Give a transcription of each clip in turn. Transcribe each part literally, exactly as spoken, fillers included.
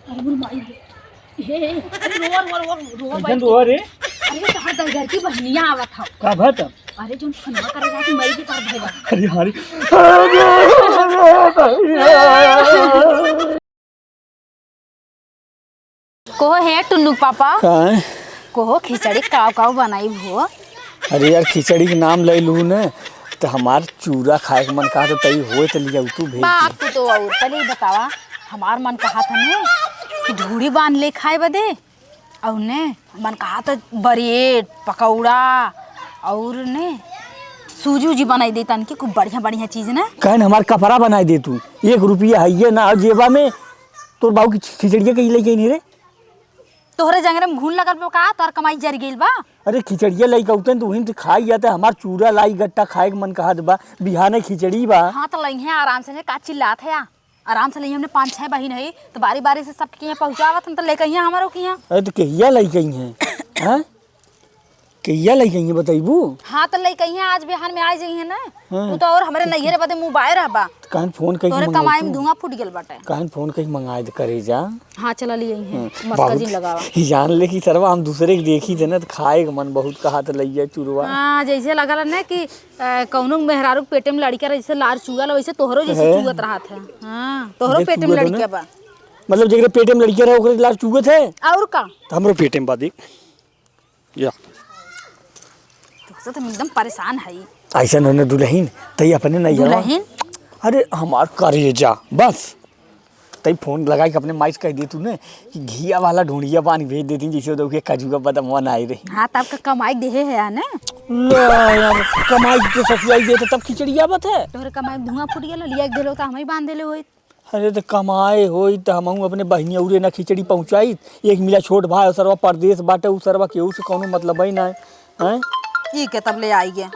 अरे मोर माई रे। हे, हे, अरे रोवा, रोवा, रोवा, रोवा, कैसन भाई। रोवा रे? अरे तोहार दलगर की बहनिया आवत हौ। का भत? अरे जोन फोनवा करे रहा कि मरी के तोहार भैया। अरे, अरे। कोहो हे टुन्नू के पापा? का है? कोहो खिचड़ी काव काव बनाई हो? अरे यार, खिचड़ी के नाम ले लू न, त हमार चूरा खाए के मन कहा, त तई होए त लिया तू भेज दे। बात तू तो और पहले ही बतावा, हमार मन कहा था न कि ढूढ़ी बांध ले खाए बदे, और ने मन कहा था ब्रेड, पकौड़ा और ने सूजी उजी बनाई दे तन की खूब बढ़िया बढ़िया चीज न। कहन हमार कपड़ा बनाई दे तू, एक रुपया है ये ना जेबा में, तोर बाबू की खिचड़िया के लेके नहीं रे। तोहरे जंगरे में घून लगल बा का? तोहर कमाई जरि गइल बा? अरे खिचड़िया लइके अउतन त उहिन त खाई जाते। हमार चूरा लाई गट्टा खाए के मन कहत बा, बिहाने खिचड़ी बा। हाँ त लइहे आराम से, ने का चिल्लात है? आराम से लइहे, हमने पाँच छह बहिन है त बारी बारी से सबके यहाँ पहुँचावत हम त लइके यहाँ हमरो के यहाँ। अरे त कहिया लइके अइहे? हाँ? कहिया लइके अइहे बतइबू? हाँ त लइके अइहे, आज बिहान में आ जइहे ना। हाँ। तू तो और हमरे नैहरे बदे मुँह बाए रहबा। काहे न फोन कइके तोहरे मंगाई कमाई में तू? धुआं फूट गेल बाटे। काहे न फोन कइके मंगाए दे करे जा। हाँ, चला लिए हैं। हम्म, मस्का बहुत जिन लगावा। ही जान ले कि सरवा हम दूसरे के देखी थे ना, त खाए के मन बहुत कहा त लइया चुरवा। हाँ, जैसे लगल ना कि, अ, कौनो मेहरारू के पेटे में लड़का रहे, जैसे लार चुआ ला, वैसे तोहरो जैसे है। चुअत रहत है। हाँ, तोहरो देख पेटे में चुआ तो लड़का ना। बा। मतलब जेकरे पेटे में लड़का रहे, ओकरे लार चुअत है। और का? त हमरो पेटे में बा देख। या। तोहसे तो हम एकदम परेशान हई। ऐसा न, न दुलहिन, तई अपने नहीं हवा। दुलहिन? अरे हमार करेजा, बस। तई फोन लगाई के अपने माई से कह दे तू ने कि घिया वाला ढूंढिया पानी भेज देती, जैसे उधर के काजू का बदाम नाई रही। हाँ, तब का कमाई देहे है ना? ले यार, कमाई के ससुराई देते तब खिचड़ी आवत है। तोहरे कमाई में धुआं फूट गेलो, लिया के देलो त हमही बांध देले होई। अरे त कमाए होई त हमहू अपने बहिनी औरे ना खिचड़ी पहुँचाई। एक मिला छोट भाई सरवा परदेस बाटे, उ सरवा केहू से कौनो मतलब ही ना है। हैं? ई के तब ले आई गे।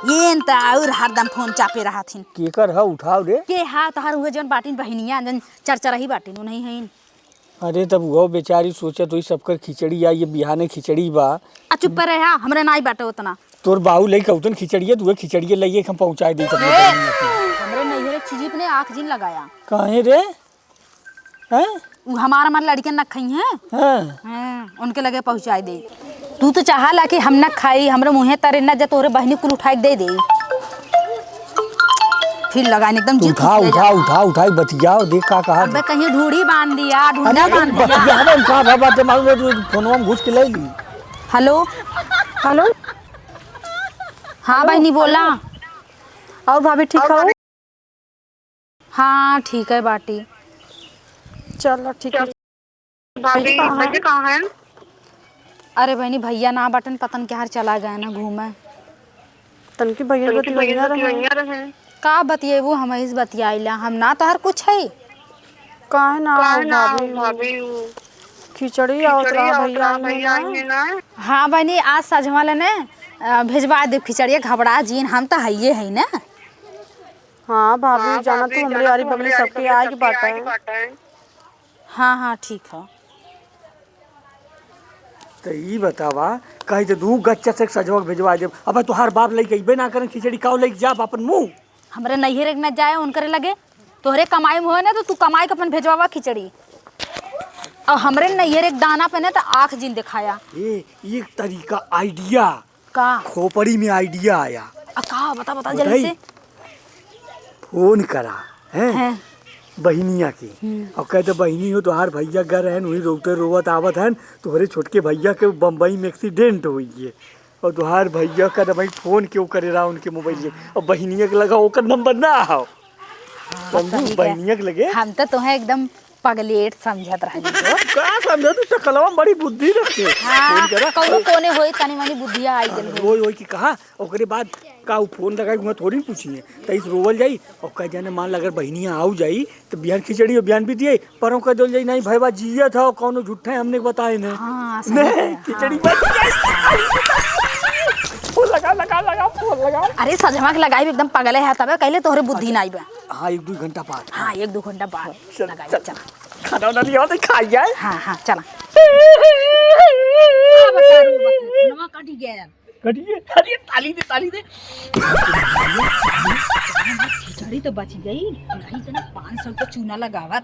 ये न त और हरदम फोन चापे रहत हिन। केकर ह उठाव रे? के हा तोहार उहे जौन बाटिन बहिनिया, जौन चरचरही बाटिन, उ नहीं हईन। अरे तब उहो बेचारी सोचत होई सबकर खिचड़ी आ, ये बिहाने खिचड़ी बा। आ चुप रहे हा, हमरे नाई बाटे उतना। तोर बाऊ लइके अउतन खिचड़िया, त उहे खिचड़िया लइके हम पहुँचाए देई तब ए, बहिनिया के। हमरे नैहरे चीज अपने आँख जिन लगाया। काहे रे? हैं? उ हमार हमार लड़िकन न खइहें। हाँ। हाँ, उनके लगे पहुँचाए दे। तू तो चाहला कि हम न खाई, हमरे मुँहे तरे न जा, तोहरे बहिनी कुल उठाए के दे दे। फिर लगाइन एकदम जिद उठा, उठा, उठा, उठा, बतियाओ, देख का कहा अबे दे। कहीं ढूढ़ी बांध दिया, ढूंढा अरे, बांध दिया। बतियावे में का भा बाटे, मालूम है, तू फोनवा में घुस के ले ली। हेलो। हेलो। हाँ बहिनी, बोला। और भाभी ठीक हो? हाँ, ठीक है बाटी। चलो, ठीक है। भाभी, भैया कहाँ हैं? अरे बहिनी, भैया ना बाटन, पता न कहाँ चला गए ना घूमे। तनकी भैया तनकी भैया बतिवैया रहे। बतिवैया रहे। का बतियेबू, हम इस बतियाइला, हम ना तोहर कुछ है। काहे ना काहे आओ ना आओ भाभी? भाभी, उ खिचड़ी आवत खिचड़ी रहा आवत भैया रहा आइए भैया ना। आइए ना। हाँ बहिनी, आज सजवा लेने, अ, भेजवा देब खिचड़िया, घबरा जीन, हम त हइये है ना। हाँ भाभी, हाँ जाना भाभी, तू हमरे जाना आरी तू बगली हमरे आरी सबके बगली आए के सबके बाटे। आए के बाटे। हाँ, हाँ, ठीक है। त ई बतावा, कही त दू गच्चा से सजवा के भेजवा देब। अबे तोहार बाप लइके अइबे ना करन खिचड़ी, काव लइके जाब अपन मुँह? हमरे नैहरे के न जाए उनकरे लगे। तोहरे कमाई में होए ना त तू कमाई के अपन भेजवावा खिचड़ी। और हमरे नैहरे के दाना पे ना त आँख जिन देखाया। ए, एक तरीका, idea। का? खोपड़ी में idea आया। आ, का? बता, बता बताई? जल्दी से। फोन करा, हैं? हैं। बहिनिया के। हम्म। और कहते, "बहिनी हो, तोहार भैया घर रहन, वही रोते रोवत आवत हन, तोहरे छोटके भैया के बम्बई में accident होइ गए। और तोहार भैया का भाई फोन क्यों करे रहा उनके मोबाइल से? और बहिनिया के लगा ओकर नंबर ना हो।" हाँ, समझू? सही है। बहिनिया के लगे। हम तो तोहे एकदम पगलेट समझत रहनी हो। का समझत? तू टकलवा में बड़ी बुद्धि रखे। हाँ, फोन करा। कौनो कोने होई, तनी मनी बुद्धिया आई गइल होई। रोई होई कि कहा, ओकरे बाद का उ फोन लगाई, हुआ थोड़ी पूछिए। त इस रोवल जाई, और कह जाने मान ला अगर बहिनिया आऊ जाई, त बिहान खिचड़ी और बिहान भी दिए, पर ओकर दोल जाई, "नहीं भईवा जियत हौ, कौनो झूठे हमने बताए ने।" हाँ, सही नहीं, है, खिचड़ी हाँ। बन जाई। फोन लगा, लगा, लगा, फोन लगा। अरे सजमा के लगाई भी एकदम पगले है, तबे कहले तोहरे बुद्धि नाई बा। हाँ, एक दो घंटा बाद। हाँ, एक दो घंटा बाद चल, लगाई, चल। चल। खाना वाना लिया, तो खाई जाए। हाँ, हाँ, चला। अब करू, बकरी, फोनवा कट गया। कटिए, अरे ताली दे, ताली दे। खिचड़ी तो बच गई, नहीं तो ना पाँच सौ का चूना लगावत।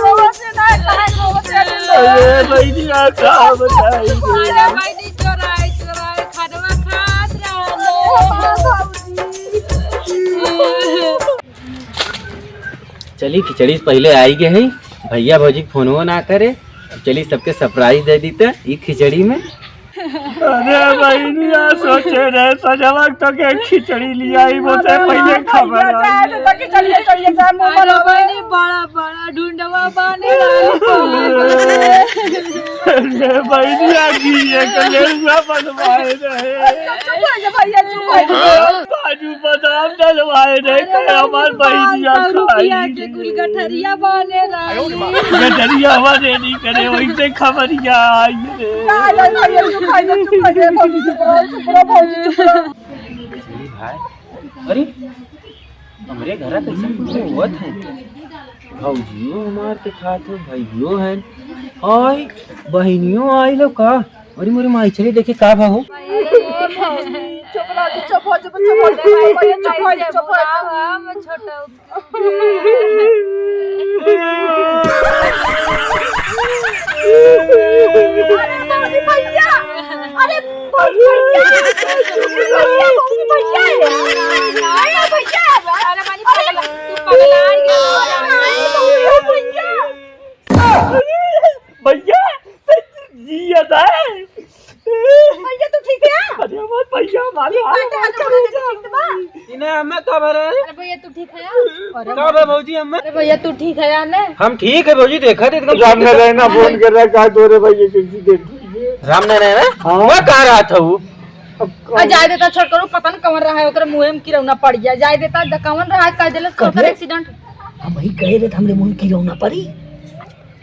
रोवत है ना, काहे रोवत है? अरे बहिनी, आ का बताई? अरे बहिनी, चोराई, चोराई, खनवा खात रहलो। चली, खिचड़ी से पहिले आई गए है, भैया भौजी के फोनवो ना करे। अब चली, सबके surprise दे दी त ई खिचड़ी में। अरे बहिनिया, सोचे रहे सजवा तो के खिचड़ी लियाई, वो से अरे पहिले हाँ, खबर भैया, आई। जाए तो खिचड़ी, खिचड़ी, जाए, मुंह अरे बनावे। बहिनी, बड़ा, बड़ा ढूंढवा बाने रहल। अरे बहिनिया, घी एक लेउआ बनवाए रहे। चुप, चुप हो जा भैया, चुप हो जा। काजू बादाम डलवाए रहे, अरे के हमार बहिनिया पाँच सौ रुपया खाई। के कुल गठरिया बाने रहल। गठरिया बाने नहीं करे, वैसे खबरिया आई रे। ना, ना, ना, ये चुप हो जा, चुप हो जा, भौजी चुप रहो, चुप रहो, भौजी चुप रहो। चली भाई, अरे, हमरे घर कैसे कुछ होत है? भौजियो हमार के खात हो, भाइयो है, आई, बहिनियो आई लो का? अरे मोरे माई, चली देखे का भा हो। अरे भौजी, चुप रह, चुप हो, चुप, चुप हो, चुप हो, चुप हो, चुप हो। हम छोटा अरे भौजी भैया, अरे भौजी भैया, भौजी भैया, अरे भैया, अरे मानी पगला, तू पगला आ गया। अरे भैया, भैया, जियत है। भैया, तू ठीक है? अरे हमार भैया, हमार ठीक बाटे, हाथ पकड़ के ठीक बा? इन्हें हमें का भरे? अरे भैया, तू ठीक है? अरे का भरे भौजी हमें? अरे भैया, तू ठीक है या नहीं? हम ठीक है भौजी, देखा थे एकदम राम नारायण ना फोन कर रहा, कहा तोरे भैया कैसी देख। राम नारायण ना? हाँ। मैं कह रहा था वो। अब आ, जाए देता, छोड़ करो, पता न कौन रहा है, ओकरे मुंह में किरौना पड़ गया। जाए देता, द-, कौन रहा है, कह देलस, ओकर कहे? Accident। हम वही कहे रहे, हमरे मुंह में किरौना पड़ी।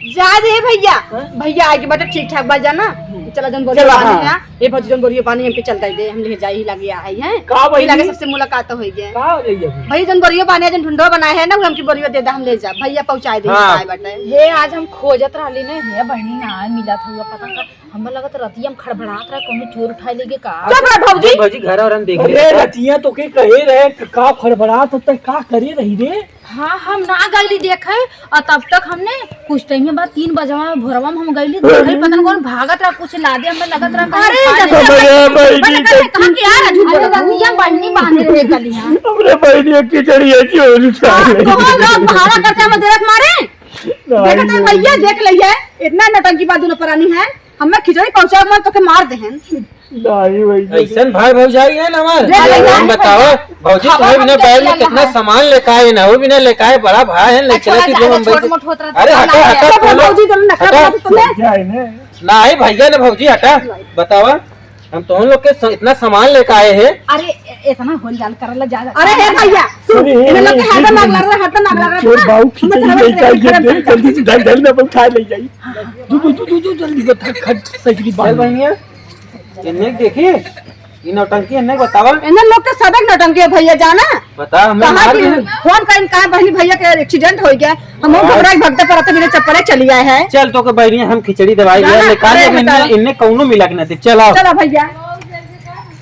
जा रे भैया, हाँ? भैया आगे बाटे ठीक ठाक बा जाना। चला जौन बोरियो चला, पानी हाँ। है, ए भौजी जौन बोरियो पानी हमके चल दे दे, हम ले जाई ही लगे आ है, हैं? का ई लगे बहिनी? सबसे मुलाकात हो गया। का हो गई अभी? भैया जौन बोरियो पानी है, जौन ढुंढो बनाए है ना, वो हमके बोरियो दे दे, हम ले जा। भैया पहुँचाए दे, हाँ। काय बाटे। हे आज हम खोजत रहली ने, हे बहिनी ना मिलत हुआ, पता का, हमरा लगत रतिया में खड़बड़ात रहा, कौनो चोर उठाए लेगे का? चुप रह भौजी। भौजी घर और हम देख अरे रहे हैं। रतिया तो के कहे रहे, का खड़बड़ात होता है, का करे रही रे? हाँ, हम ना गइली देखे, और तब तक हमने कुछ टाइम बाद तीन बजवा में भोरवा में हम गइली, देखली पता न कौन भागत रहा, कुछ लादे हमें लगत रहा, कहीं अरे, उठा ले। अरे, बहिनी, कहाँ के यार, झूठ बोलत है। ये बहिनी बांधे रहे गली यहाँ। हमरे बहिनी की खिचड़ी है, क्यों उठा हाँ, ले? तो हम लोग पहाड़ा करते हमें देख मारे। नहीं, देखत है नहीं। भैया, देख लिया, इतना नौटंकी बात दोनों परानी है, हमें खिचड़ी पहुँचा मत तो के मार देहन। नहीं भैया। ऐसन भाई भौजाई है ना हमारे। ले, ले, हम ले। बताओ, भौजी हाँ, तुम्हें बिना बैग में कितना सामान लेके आए ना, वो बिना लेके आए, बड़ा भाई है, ले अच्छा, चले अच्छा, थी जो हम छोट बैग मोट होत रहता अरे है, हटा, ना, हटा, ना, बोलो। भौजी, तुम नखरा हटा। बात तुम्हें। क्या है ना? नहीं भैया ना भौजी, हटा, बतावा, हम तो हम लोग के स-, इतना सामान लेके आए हैं। अरे, ए-, इतना होल जाल करला ज्यादा। अरे, हे भैया, सुन, अरे, इन्हें लोग के हे, हाथ में हे, लग रहा, हाथ में लग रहा चोर था। बाबू हम खिचड़ी तो लेके आई, खड़े जल्दी, खड़े जल्दी से ढाई, ढाई ना उठा ले जाई। हाँ। दू, दू, दू, दू, दू, जल्दी से खट, खट, साइकिल चल बांध। बनिया। इन्हें देखी, ई नौटंकी इन्हें बतावा। इन्हें लोग के सबक नौटंकी है भैया, जाना? बता, हमें कहाँ मार की देना। फोन कइन, कहाँ बहनी भैया के accident हो गया, हम हाँ। घबरा के भगते परत मेरे चप्पले चली आए हैं। चल तो के बहनी हम खिचड़ी दवाई जाना, ले, निकाल अरे लेकिन इन्हें, बताओ। इन्हें कौनो मिला के ना दे, चल आओ। चलो भैया।